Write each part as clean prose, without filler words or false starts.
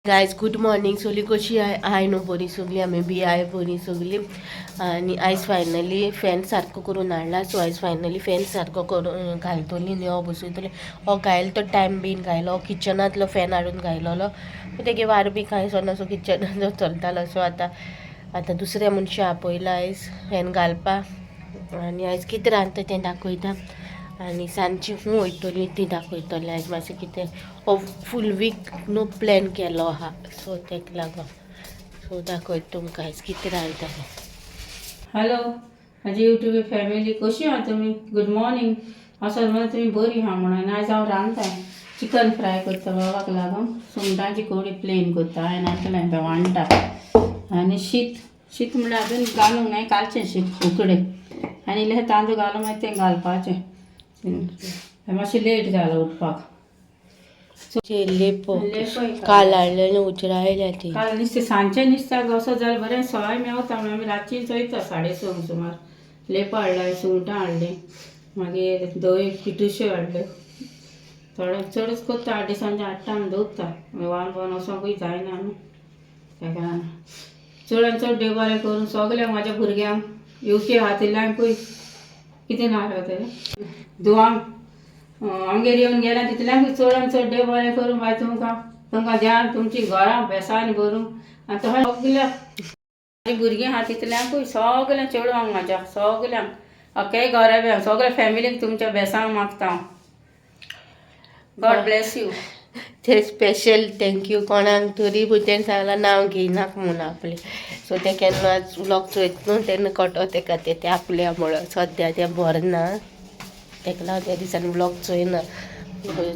Guys good morning. सगळी कशी आहे? हाय न्हू बरी सगळी? आमी बी I बरी सगळी. आनी आयज फायनली फॅन सारको करून हाडला. सो आयज फायनली फॅन सारको करून घालतली न्ही, हो बसयतली. हो घायल तो टायम बीन घायलो, किचनांतलो फॅन हाडून घायलोलो, तेगे वारो बी कांय ना. सो किचनान चलतालो. सो आतां आतां दुसऱ्या मनशा आपयला आयज फॅन घालपाक. आनी आयज कितें रांदता तें दाखयता आनी सांजची खूंय वयतली ती दाखयतलें. आयज मातशें कितें हो फूल वीक न्हू प्लॅन केलो आहा, सो तेका लागोन. सो दाखयता तुमकां आयज कितें रांदता तें. हॅलो म्हाजी युट्यूब फॅमिली, कशी आहा तुमी? Good morning. हांव समज तुमी बरी आहा म्हणून. आयज हांव रांदताय, चिकन फ्राय करता बाबाक लागून, सुंगटांची कडी प्लेन करता. हांवें हाडलें वांटा आनी शीत. शीत म्हणल्यार अजून घालूंक नाय, कालचें शीत उकडे आनी इल्लें तांदूळ घालून मागीर तें घालपाचें. मातशें लेट जालो उठपाक. लेपो. लेपो. काल हाडलें, उजरायल्या ती. काल नुस्तें सांजचें नुस्त्याक असो जाल्यार बरें सवाय मेवता म्हणून आमी रातची चोयता 6:30 सुमार. लेपो हाडला, सुंगटां हाडलीं, मागीर धंय, पिटुश्यो हाडल्यो. थोडे चडच करता, 8 दिसांचे हाडटा आनी दवरता. वान वान वचोंकूय जायना न्हू तेका. चड आनी चड देव बरें करूं सगल्यांक, म्हाज्या भुरग्यांक येवचे आहा तितल्यांकूय. कितें नांव तें धुवांक आमगेर येवन गेल्या तितल्यांकूय चड आनी चड देव बरें करूं बाय तुमकां. तुमकां ध्यान तुमची घरां बेसांनी भरूं. आनी तशें सगल्या म्हाजी भुरगीं आहा तितल्यांकूय, सगल्या चेडवांक म्हाज्या सगल्यांक, अख्खे घरा सगल्या फॅमिलीक तुमच्या बेसांक मागता हांव. गॉड ब्लेस you. ते स्पेशल thank you कोणाक तरी, पूण तेणें सांगलां नांव घेयनाक म्हणून आपलें. सो तें केन्ना व्लॉग चोयत न्हू तेन्ना कळटो तेका तें तें आपल्या म्हणून. सद्या तें बरें ना, तेका लागून त्या दिसांनी व्लॉग चोयना.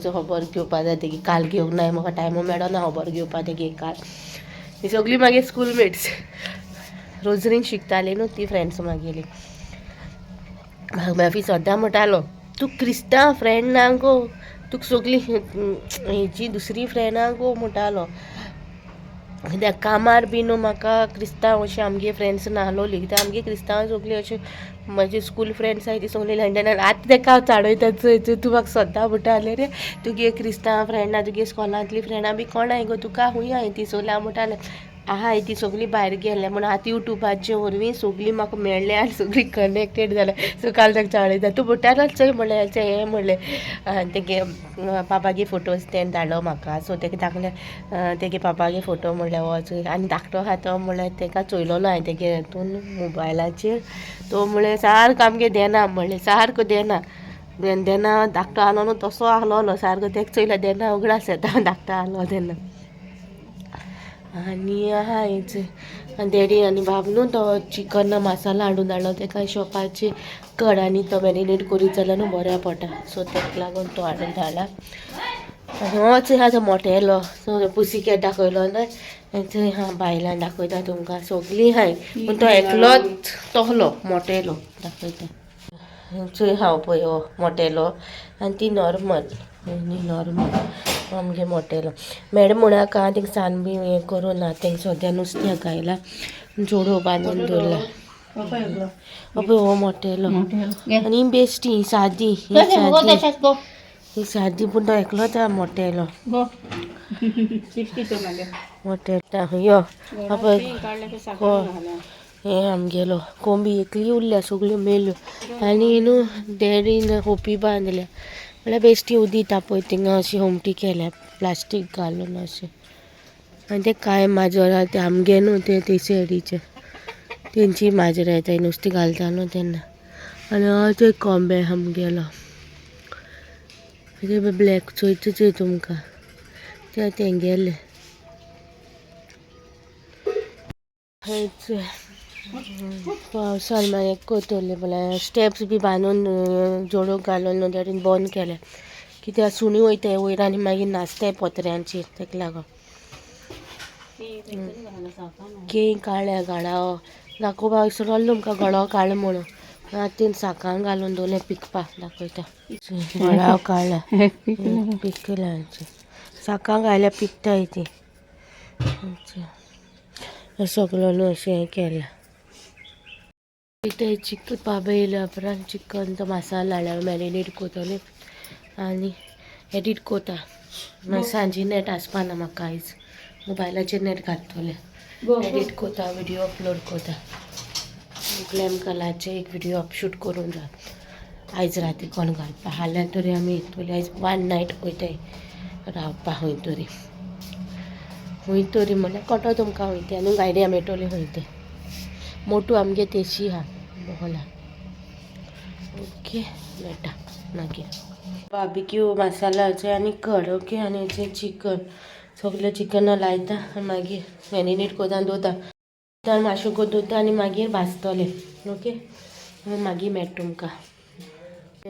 खबर घेवपा जाय तेगी. काल घेवंक ना, म्हाका टायमू मेळना खबर घेवपा तेगी काल. ही सगळीं मागीर स्कूल मेट्स, रोजरीन शिकताली न्हू ती फ्रेंड्स मागेली. म्हाका सद्दां म्हणटालो, तूं क्रिस्तांव फ्रेंड ना गो तुका, सगळीं हेची दुसरी फ्रेंडां गो म्हणटालो. कित्याक कामार बी न्हू म्हाका क्रिस्तांव अशें आमगे फ्रेंड्स नाहलोली. कित्याक आमगे क्रिस्तांव सगळीं अशें म्हजे स्कूल फ्रेंड्स आहाय ती सगळीं लंडनान. आतां तेका हांव चाळयता, चोय चोय, तूं म्हाका सद्दां म्हणटालें रे तुगे क्रिस्तांव फ्रेंडां, तुगे स्कॉलांतली फ्रेंडां बी कोण आहाय गो तुका, खूंय आहाय ती सगळीं? हांव म्हणटालें आहाय ती सगळीं भायर गेल्या म्हणून. आतां युट्यूबाचे वरवीं सगळीं म्हाका मेळ्ळें आनी सगळीं कनेक्टेड जाल्या. सो काल ताका चाळयता, तूं म्हणटालो चोय म्हणलें हें म्हणलें. आनी तेगे पापागे फोटोज तेणें धाडलो म्हाका. सो तेका दाखयलें तेगे पापागे फोटो म्हणल्यार हो चोय. आनी धाकटो आहा तो म्हणल्यार तेका चोयलोलो हांवें तेगे हितून मोबायलाचेर. तो म्हणल्यार सारको आमगे देना, म्हणलें सारको देना देना धाकटो आहलो न्हू तसो आहलोलो सारको. तेका चोयल्यार देना उगडास येता, धाकटो आहलो तेन्ना. आनी आहा हेच डॅडी आनी बाब न्हू तो चिकन मसाला हाडून धाडलो तेका शॉपाचे कड आनी तो मॅरिनेट करीत जाल्यार न्हू बऱ्या पडटा. सो तेका लागून तो हाडून धाडला. आनी होच आहा तो मोटेलो. सो पुसीकॅट दाखयलो न्हय, थंय हा बायलां दाखयता तुमकां. सगळीं हाय पूण तो एकलोच तोहलो मोटेलो दाखयता. चोय हांव पळय हो मोटेलो आनी ती नॉर्मल, आनी नॉर्मल आमगे मोटेलो. मॅडम म्हणाका तेंका सान बी हें करूं ना. तेंका सद्या नुस्त्याक घायला, जोडो बांदून दवरला. पळय हो मोटेलो आनी बेश्टी ही सादी, ही सादी, ही सादी, पूण तो एकलोच आहा मोटेलो. मोटेलो यो पळय हो हे आमगेलो कोंबी एकली उरल्या, सगल्यो मेल्यो. आनी न्हू डॅडीन खोपी बांदल्या, म्हणल्यार बेश्टी उदीक तापय थिंगा अशी होमटी केल्या प्लास्टीक घालून अशें. आनी ते कांय माजर आहा ते आमगे न्हू ते ते सायडीचे, तेंची माजरां येताय नुस्तें घालता न्हू तेन्ना. आनी ते कोंबे आमगेलो ते ब्लॅक चोयता चोय तुमकां ते तेंगेले. पावसान मागीर कोतरले म्हणल्यार स्टेप्स बी बांदून जोडूंक घालून डॅडीन बंद केले, कित्याक सुणी वयताय वयर आनी मागीर नाचताय पोत्र्यांचेर, तेका लागून. केळीं काळ्या घाडा दाखोवपा विसरलो तुमकां गळो काडलो म्हणून. आतां तें साकान घालून दवरलें पिकपाक, दाखयता. गळाव काडला, पिकला, साकां घायल्यार पिकताय ती. सगलो न्हू अशें हें केलां. ते चिकन बाबा येयल्या उपरांत चिकन तो मसाला हाडल्यार मॅरिनेट कोतले आनी एडीट कोता. मागीर सांजे नेट आसपा ना म्हाका आयज, मोबायलाचेर नेट घालतलें. गो. एडिट कोता, व्हिडिओ अपलोड कोता. ग्लॅम कलाचे एक व्हिडिओ शूट करून जात आयज राती कोण घालपा हाल्यार तरी आमी येतली. आयज वन नायट वयताय रावपा खंय तरी, खंय तरी म्हणल्यार कळटलो तुमकां खंय तें आनी आयडिया मेळटली खंय तें. मोटू आमगे तेशी आहा बोला. ओके, मेळटा मागीर. बार्बिक्यू मसालाचे आनी कड. ओके, आनी हेचें चिकन, सगळें चिकना लायता आनी मागीर मॅरिनेट करता आनी दवरता आनी मातशें करून दवरता आनी मागीर भाजतलें. ओके, मागीर मेळटा तुमकां.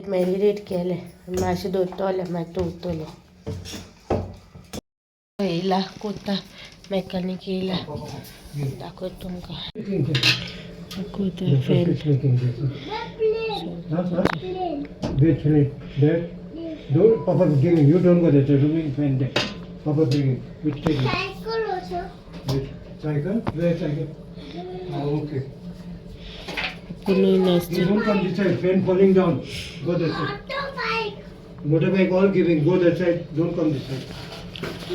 मॅरिनेट केलें, मातशें दवरतलें, मागीर दवरतलें. येयला कोता मॅकॅनीक येयला, दाखयता तुमकां. कोता fan. Wait, wait, there. Don't, Papa giving. You don't go there. The room is fan there. Papa bringing. Which taking? Cycle also. Which cycle? Where cycle? Ah, okay. कोणूय You नासता. Don't come this side. Fan falling down. Go that side. Motorbike. Motorbike all giving. Go that side. Don't come this side.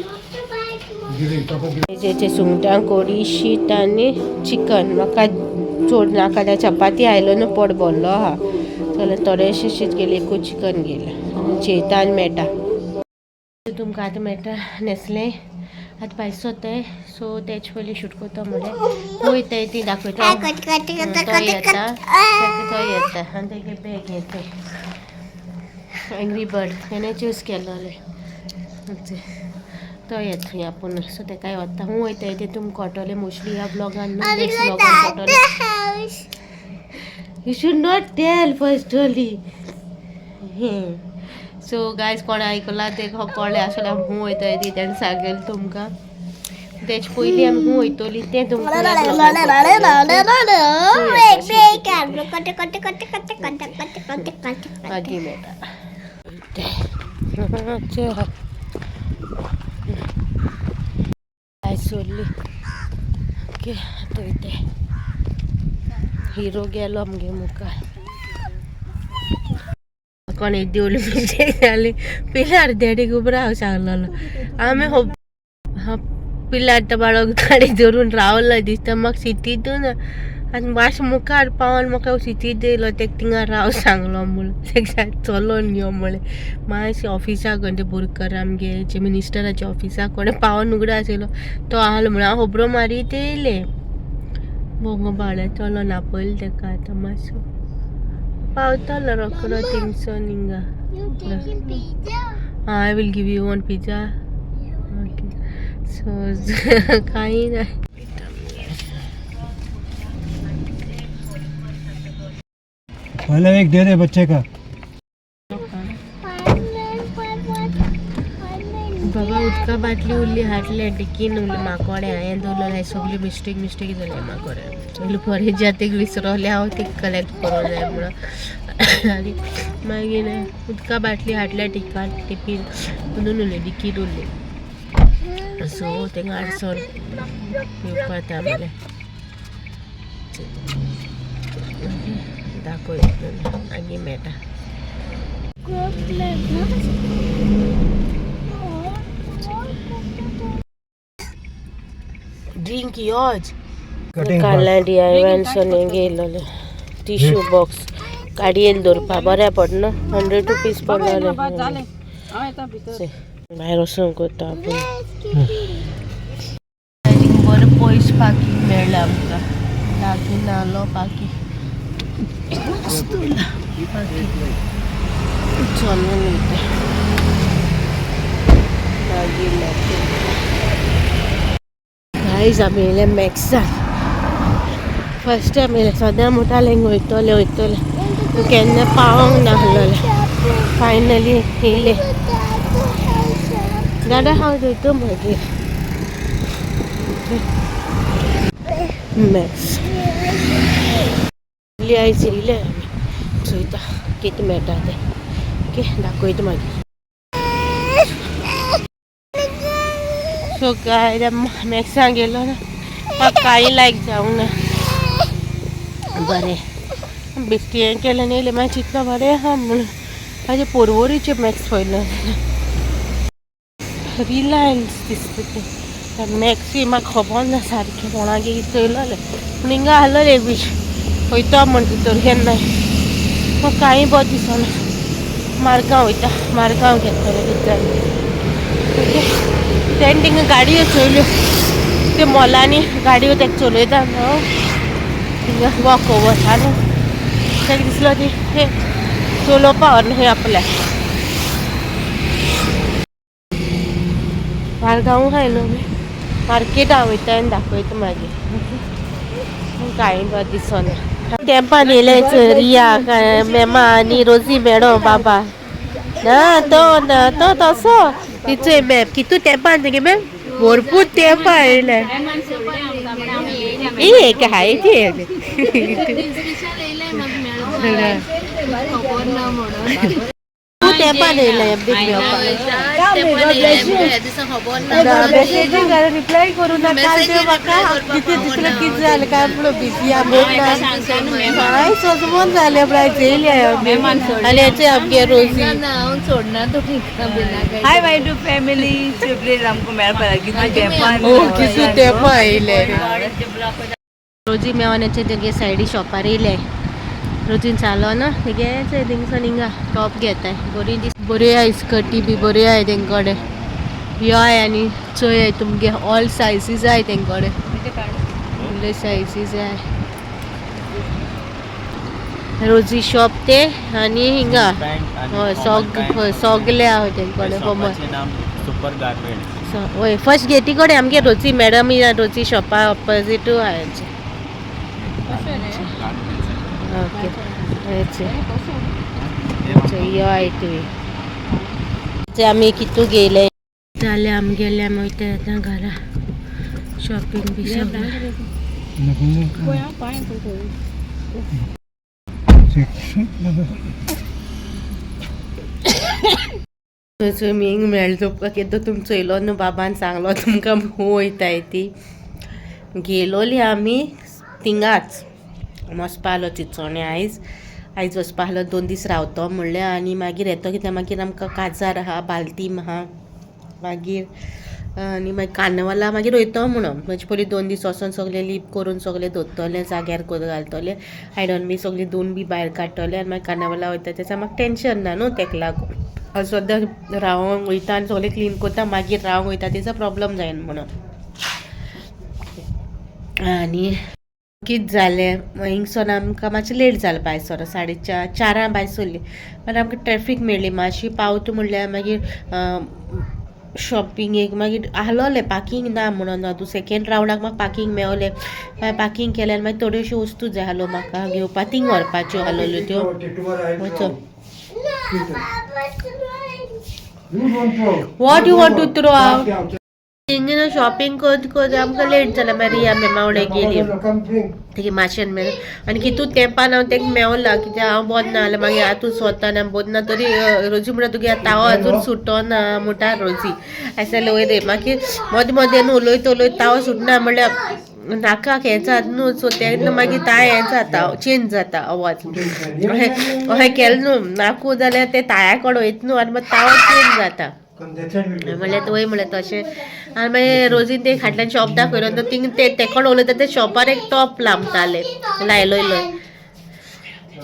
Motorbike. Giving. Papa giving. हेचे सुंगटां कोडी, शीत आनी chicken. म्हाका चड नाका जाल्यार चपाती आयलो न्हू, पोट भरलो आहा जाल्यार थोडेशें शीत गेलें, एकूच चिकन गेलें. जेयता आनी मेळटा तुमकां. आतां मेळटा नेसलें. आतां भायर सोदताय, सो तेच पयलीं शूट करता म्हणलें. वयताय ती दाखयता. तो येता, तो येता आनी तेगे बॅग येता. एंग्री बर्ड तेणें चूज केलोलें. तो येता थंय आपूण, सो तेकाय वता. हूं वयताय तें तुमकां कळटलें मोस्टली ह्या ब्लॉगान न्हू, नेक्स्ट ब्लॉगान कळटलें. House. You should not tell first only. So guys, कोण आयकलां तें कळ्ळें आसल्यार हूं वयताय ती तेणें सांगलें तुमकां. तेचे पयलीं आमी हूं वयतलीं तें तुमकां ह्या ब्लॉगान कळटलें. मागीर मेळटा. आयज सोडली. ओके, आतां वयताय. हिरो गेलो आमगे मुखार. कोण एक देवली मिस्टेक जाली. पिलार देडीक उबो राव सांगलेलो आमी. हो पिलार तो बाळो गाडी धरून रावलो दिसता. म्हाका सिटीतून आनी मातशें मुखार पावन म्हाका सिटीत येयलो. तेका थिंगा राव सांगलो म्हूण, तेका चलोन यो म्हळें. मातशें ऑफिसाक ते बोरकर आमगे जे मिनिस्टराच्या ऑफिसाक कोणें पावन उगडास येयलो, तो आहलो म्हणून हांव खबरो मारीत येयलें. बोंगो बाळ्या चलोन आपयलो तेका. आतां मातसो पावतलो रोकडो थिंगसोन हिंगा. You taking pizza? I will give you one pizza. Okay. So काही नाही. पहले एक दे दे बच्चे का. बाबा, उदका बाटली उरली हाडले, डिकीन उरली माकोडे. हांवें दवरलें. हें सगळें मिस्टेक मिस्टेक जालें माकोडे. सगळें बरें जातीक विसरलें हांव, ती कलेक्ट करूंक जाय म्हणून. आनी मागीर उदका बाटली हाडल्या, टिकान टिपीन म्हणून उरली, डिकीन उरली. सो तेंगा हाडसोन येवपा आमलें. दाखय आनी मेळटा. Drink yours. Cutting. काडला डीआयवाय गेलोले टिश्यू बॉक्स, गाडयेन दवरपा बऱ्या पडना. 100 रुपीज पडलेले. जालें, हांव येता भितर. भायर वचून करता आपूण. बरें पयस पार्कींग मेळ्ळें आमकां. लागीं नाहलो पार्कींग. पार्कींग चलून वयता. मागीर गायज, आमी येयले मॅक्सान. फर्स्ट टायम येयले. सदां म्हणटालें वयतले वयतले, केन्ना पावोंक नासलेलें. फायनली येयले. दादा, हांव वयतो मागीर मॅक्स. आयज येयले आमी, चोयता कितें मेळटा तें. ओके, दाखयता मागीर. सो गायज, मॅक्सां गेलो ना, म्हाका कांय लायक जावंक ना. बरें बेश्टी हें केलें आनी येयलें. मागीर चिंतलो बरें आहा म्हणून. म्हाजे पोरवोरीचें मॅक्स पयलो. रिलायन्स दिसता तें मॅक्सी म्हाका खबर ना सारकें कोणागे चोयलोलें पूण हिंगा आहलोलें एक विश वयता म्हण तितूर केन्नाय म्हाका कांय बरें दिसना. मारगांव वयता, मारगांव घेतलें कितें जालें. ओके, तेणें थिंगा गाडयो चोयल्यो ते मॉलांनी गाडयो तेका चलयता न्हू थिंगा वॉक ओवर आहा न्हू ताका दिसलो ती हे चलोवपा व्हरना खंय आपल्याक. मारगांव आहाय न्हू आमी मार्केटा वयता आनी दाखयता मागीर. कांय बरें दिसना. तेंपान येयलें रिया मेमा आनी रोजी मॅडम बाबा ना तो ना तो तसो तिचोय मॅम कितू तेंपान तेगे मॅम भरपूर तेंपां येयले. एक हाय ती तेंपान येयलें मेळपाक मेसेजीक रिप्लाय करूं ना काल ते म्हाका कितें दिसलें कितें जालें काय म्हणून बिजी आहा. हांव सजमोन जालें म्हळ्यार येयले आनी हेचे आमगे रोजी. हाय my to family सगळे आमकां मेळपाक कितू तेंपान. ओ कितू तेंपां येयले. रोजी मेवण्याचे तेगे सायडी शॉपार येयले. रोजीन चालो ना तेगे थिंगसून हिंगा टॉप घेताय बरी दीस बऱ्यो आहाय स्कर्टी बी बऱ्यो आहाय तेंचे कडेन यो आनी चोय तुमगे ऑल सायजीस आहाय तेंचे कडेन सगळे सायजीस आहाय. रोजी शॉप ते आनी हिंगा हय सग सगळे आहा तेंचे कडेन कॉमन. Super garment. हय फर्स्ट गेटी कडेन आमगे रोजी मॅडम रोजी शॉपा ऑपोजिटू आहा. ओके यो आय तुवें आमी कितू गेले जालें आमगेले आमी वयता आतां घरा शॉपिंग बी सगळें. पांय स्विमींग मेळ्ळें तुमकां केदो तुमी चोयलो न्हू बाबान सांगलो तुमकां वयताय ती गेलोली आमी थिंगाच वचपा आहलो चिंचोणे. आयज आयज वचपा आहलो 2 दीस रावतो म्हणलें आनी मागीर येतो कित्याक मागीर आमकां काजार आहा बालतीम आहा मागीर आनी मागीर कार्नवाला मागीर वयतो म्हणून म्हणजे पयलीं 2 दीस वचोन सगळें लीप करून सगळें धुतलें जाग्यार करून घालतलें आयदन बी सगळीं धुवन बी भायर काडटलें आनी मागीर कार्नवाला वयता तेचा म्हाका टेंशन ना न्हू तेका लागून. सद्दां रावोंक वयता आनी सगळें क्लीन करता मागीर रावोंक वयता तेजो प्रॉब्लम जायना म्हणून. आनी कितें जालें हिंगसोन आमकां मातशें लेट जालें भायर सरोन 4:30 चारां भायर सरलीं मागीर आमकां ट्रॅफीक मेळ्ळी मातशी पावता म्हणल्यार मागीर शॉपिंगेक मागीर आहलोलें पार्कींग ना म्हणून ना तूं सेकेंड रावंडाक म्हाका पार्कींग मेवलें. मागीर पार्कींग केलें आनी मागीर थोड्योश्यो वस्तू जाय आहल्यो म्हाका घेवपाक थिंग व्हरपाच्यो आहलोल्यो त्यो. वचो. What you want to throw out? Thing shopping करत करत आमकां लेट जालें. मागीर रिया मेमा वडे गेली तेगे मातशेन मेळ आनी कितू तेंपान हांव तेका मेवला कित्याक हांव बोद ना जाल्यार मागीर आतां स्वता ना बोद ना तरी रोजी म्हणटा तुगे तावो अजून सुटो ना म्हणटा रोजी. अशें जाल्यार वयर रे मागीर मदें मदें न्हू उलयता उलयता तावो सुटना म्हणल्यार नाकाक हें जाता न्हू सो तेन्ना मागीर ताय हें जाता चेंज जाता आवाज. अशें अशें केलें न्हू नाकू जाल्यार तें ताया कडेन वयता न्हू आनी मागीर तावो चेंज जाता म्हणल्यार वय म्हणल्यार तशें. आनी मागीर रोजीन ते फाटल्यान शॉप दाखयलो तर थिंग ते तेकोड उलयता ते शॉपार एक टॉप लांबताले लायलोयलो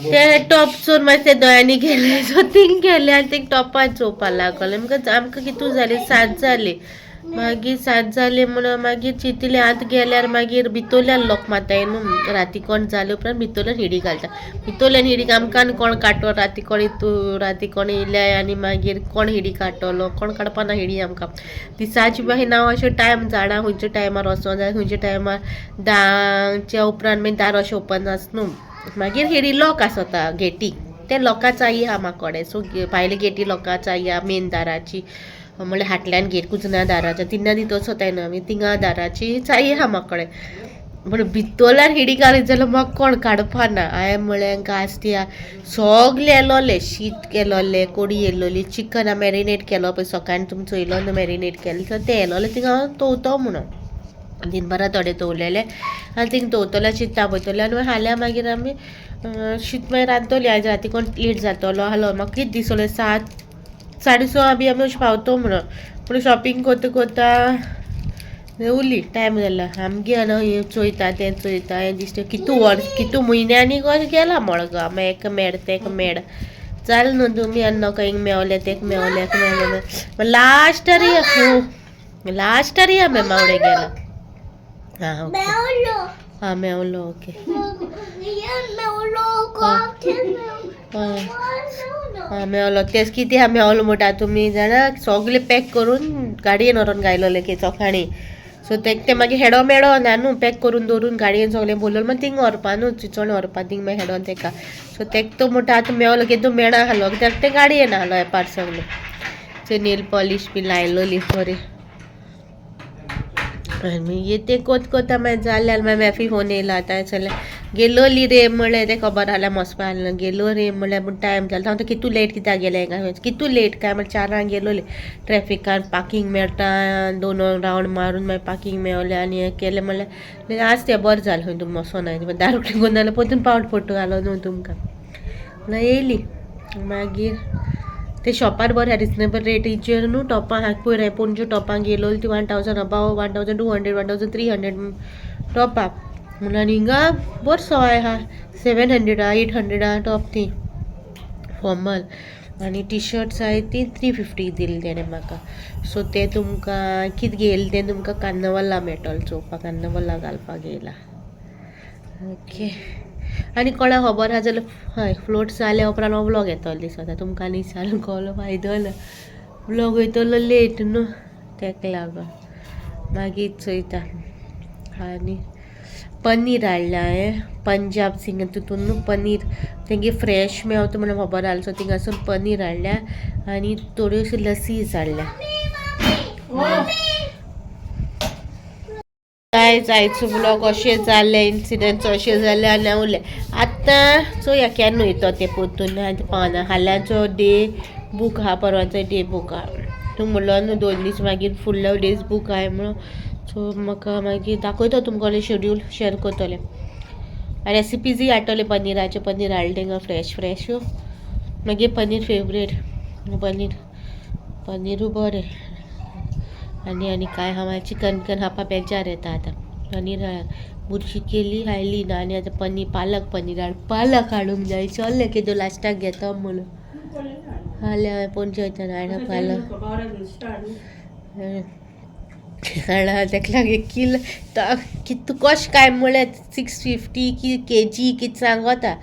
ते टॉप चोवन मागीर ते दोळ्यांनी गेले सो थिंग गेले आनी थिंग टॉपान चोवपाक लागले. आमकां आमकां कितू जालें 7 जालीं मागीर 7 जालीं म्हणून मागीर चिंतलें आतां गेल्यार मागीर भितरल्यान लोक मारताय न्हू राती कोण जाले उपरांत भितरल्यान हिडी घालता भितरल्यान हिडी आमकां आनी कोण काडटलो राती कोण हितू राती कोण येयल्याय आनी मागीर कोण हिडी काडटलो कोण काडपा ना हिडी आमकां दिसाची मागीर नांव अशें टायम जाणा खंयच्या टायमार वचों जाय खंयच्या टायमार 10च्या उपरांत मागीर दार अशें ओपन आस न्हू मागीर हिडी लॉक आसता गेटीक ते लॉकाचाई आहा म्हाकोडे सो भायले गेटी लॉकाचाई आहा मेन दाराची म्हणल्यार हाटल्यान गेट कुजना दाराच्या तिन्ना दितो सोताय न्हू आमी तिंगा दाराची चाई आहा म्हाकोडे. पूण भितरल्यान हिडी घालीत जाल्यार म्हाका कोण काडपा ना. हांवें म्हळें गाज ती सगलें येलोलें शीत केलोलें कोडी येयलोली चिकन मॅरिनेट केलो पळय सकाळीं तुमी चोयलो न्हू मॅरिनेट केलें सो तें येलोलें थिंगा हांव तोवतो म्हणून दिनभरा थोडें तोवलेलें आनी थिंग तोवतलें शीत तापयतलें आनी मागीर हाल्या मागीर आमी शीत मागीर रांदतली. आयज राती कोण लेट जातलो आहलो म्हाका कितें दिसलें 7 साडे 6 बी आमी अशें पावतो म्हणून. पूण शॉपिंग कोत्ता कोत्ता उरली टायम जाला. आमगे न्हू हें चोयता तें चोयता हें दिसता कितू वर्स कितू म्हयन्यांनी गेला मडगांव. मागीर एक मेड तेक मेड चाल न्हू तुमी आनी नका हिंग मेवले तेक मेवले मेवले लास्टार लास्टार या मेमावडे गेला. हां ओके. मेवलो. हां मेवलो ओके. मेवलो. हां हां मेवलो. तेच कितें आहा मेवलो म्हणटा तुमी जाणा सगळें पॅक करून गाडयेन व्हरोन घायलोलें की चोखाणी. सो तेक तें मागीर हेडो मेळो ना न्हू पॅक करून दवरून गाडयेन सगळें भरलोलें मागीर थिंग व्हरपा न्हू चिंचोण व्हरपा थिंग मागीर हेडोन तेका. सो तेक तो म्हणटा आतां मेवलो की तूं मेळना आहलो कित्याक तें गाडयेन आहलो एपार सगळें. सो नेल पॉलीश बी लायलोली बरी. आनी तें कोत कोता मागीर जालें आनी मागीर मॅफी फोन येयलो आतां जाल्यार गेलोली रे म्हणलें तें खबर आहल्यार मोसपा आहलें गेलो रे म्हणल्यार पूण टायम जालो. हांव कितू लेट कित्याक गेलें काय कितू लेट काय म्हळ्यार 4 गेलोली ट्रॅफिकान पार्कींग मेळटा 2 रावंड मारून मागीर पार्कींग मेवलें आनी हें केलें म्हणल्यार आज तें बरें जालें खंय तुमी वचोनाय दार उकतें करून जाल्यार परतून पावट पडटा घालो न्हू तुमकां म्हणल्यार येयली. मागीर ते शॉपार बरें रिजनेबल रेटीचेर न्हू टॉपां आहा पयर हांवें पणजे टॉपां गेलोली ती 1000 अबाव 1200 1300 टॉपां म्हणून आनी हिंगा बरें सवाय आहा 700 आहा 800 आहा टॉप ती फॉर्मल. आनी टी शर्ट्स आहाय ती 350 दिली तेणें म्हाका. सो ते तुमकां कितें घेयलें तें तुमकां कार्नवला मेळटलें चोवपाक कार्नवला घालपाक येयला. ओके आनी कोणाक खबर आहा जाल्यार हय फ्लोट जाल्या उपरांत हो व्लॉग येतलो दिसता तुमकां न्ही सारको कळ्ळो फायदो ना व्लॉग वयतलो लेट न्हू तेका लागून मागीर चोयता. आनी पनीर हाडलें हांवें पंजाब सिंग तितून न्हू पनीर तेंगे फ्रेश मेवता म्हणून खबर आसलें. सो थिंगासून पनीर हाडल्या आनी थोड्योश्यो लसीज हाडल्या. गायज आयचो व्लॉग अशें जालें इन्सिडंट्स अशें जालें आनी हांव उरलें. आतां चोया केन्ना वयता तें परतून आतां पावना. हाल्याचो डे बूक आहा परवाचो डे बूक आहा तूं म्हणलो न्हू 2 दीस मागीर फुडलो डेज बूक आहाय म्हणून. सो म्हाका मागीर दाखयता तुमकां शेड्यूल शेअर करतलें. रेसिपीजूय हाडटले पनीराचे पनीर हाडलें थिंगा फ्रेश फ्रेश मागीर पनीर फेवरेट पनीर पनीरूय बरें. आनी आनी कांय आहा मागीर चिकन बिकन खावपा बेजार येता आतां. पनीर बुरशी केली खायली ना. आनी आतां पनीर पालक पनीर हाड पालक हाडूंक जाय चल्लें कितें लास्टाक घेता म्हणून हाडलें हांवें पणजे वयतना हाडला पालक हाडला तेका लागून एक किल कितू कशें काय म्हळ्यार 650 की केजी कितें सांगता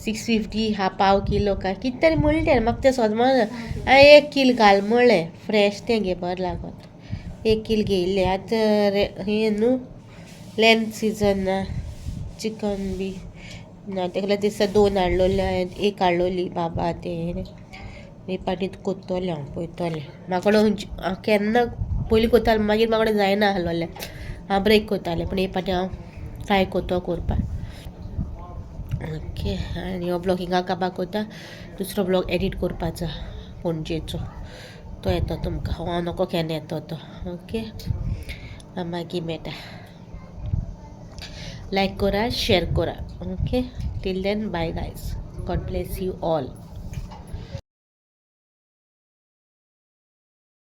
650 हा पाव किलो काय कितें तरी म्हणलें तेणें म्हाका तें सदमा हांवें 1 कील घाल म्हणलें फ्रेश तें घे बरें लागत 1 कील घेयल्लें. आतां हें न्हू लेंथ सिजन ना चिकन बी ना तेका लागून दिसा 2 हाडलोले हांवें 1 हाडलोली बाबा तें एक पाटी कोत्तोलें हांव पळयतलें. म्हाका केन्ना पयलीं कोत्तालें मागीर म्हाका जायना आहलोलें हांव ब्रेक कोत्तालें पूण एक पाटी हांव ट्राय कोत्तो कोरपाक. ओके आनी हो ब्लॉग हिंगा काबार कोत्ता दुसरो ब्लॉग एडिट करपाचो पणजेचो तो येतो तुमकां हांव नको केन्ना येतो तो. ओके मागीर मेळटा. लायक करा शेअर करा. Okay till then bye guys. God bless you all.